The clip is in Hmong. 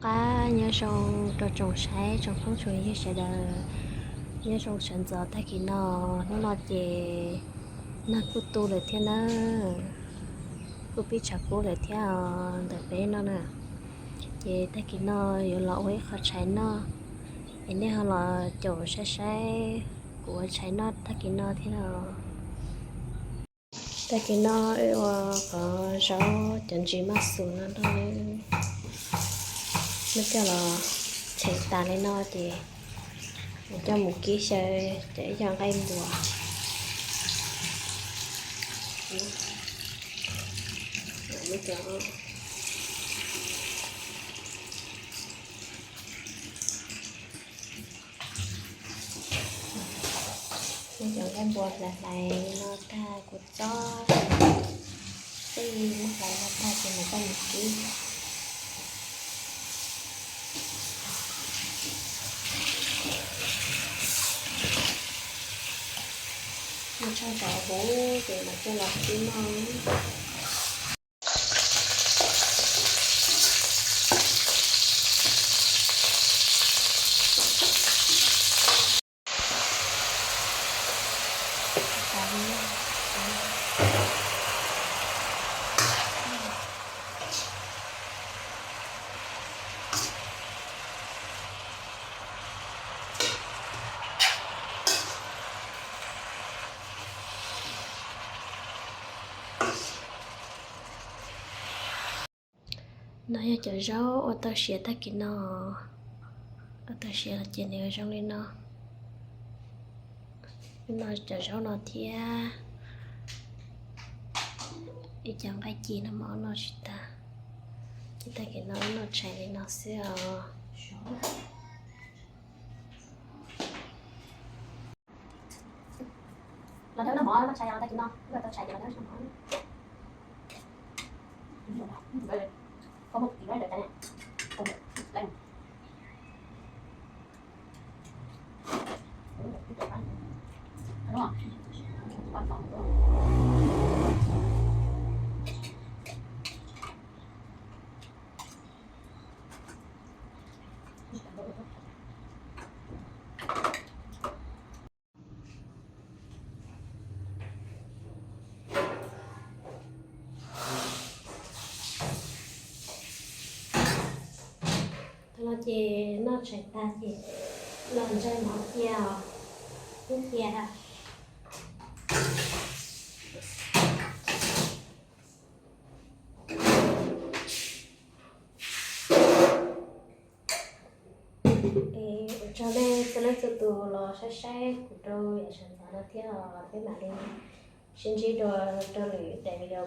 Qab nyob zoo rau tsoom saib tsoom phooj tsoom ywg sawv daws, nyob zoo sawv ntxov tag kis no. Hnub no ces nag kuj tu lawm thiab na, kuj pib tshav kub lawm thiab os ntawm peb no na. Ces tag kis no yuav los ua ib qho tshais noj, es nej ho los caum saib saib kuv ua tshais noj tag kis no thiab os. Tag kis no wb ua qhov zaub cov ntsis maj xus no noj. Muab coj los tshais tas li no ces coj mus kib xyaw cov ib co nqaij npua. Muab cov nqaij npua hlais hlais li no tag kuv txob, tej muab hlais no tag ces mam coj mus kib. Muab tsau ntov huv ces mam coj los kib noj. No yog cov zaub ua tau siav tag kis no, ua tau siav los ces nws zoo li no. No cov zaub no thiab ib co nqaij ci no mas ua noj tsis tag, ces tag kis no ua noj tshais li no xwb os. Los dawb noj mov noj tshais os, tag kis no wb tau tshais ces los dawb noj mov. Thaum no ces noj tshais tag ces los ntsais mov cia, ib cia. Ua tsaug nej txhua leej txhua tus los saib saib kuv rau yav sawv ntxov no thiab os, peb mam li sib ntsib dua rau lwm daim video.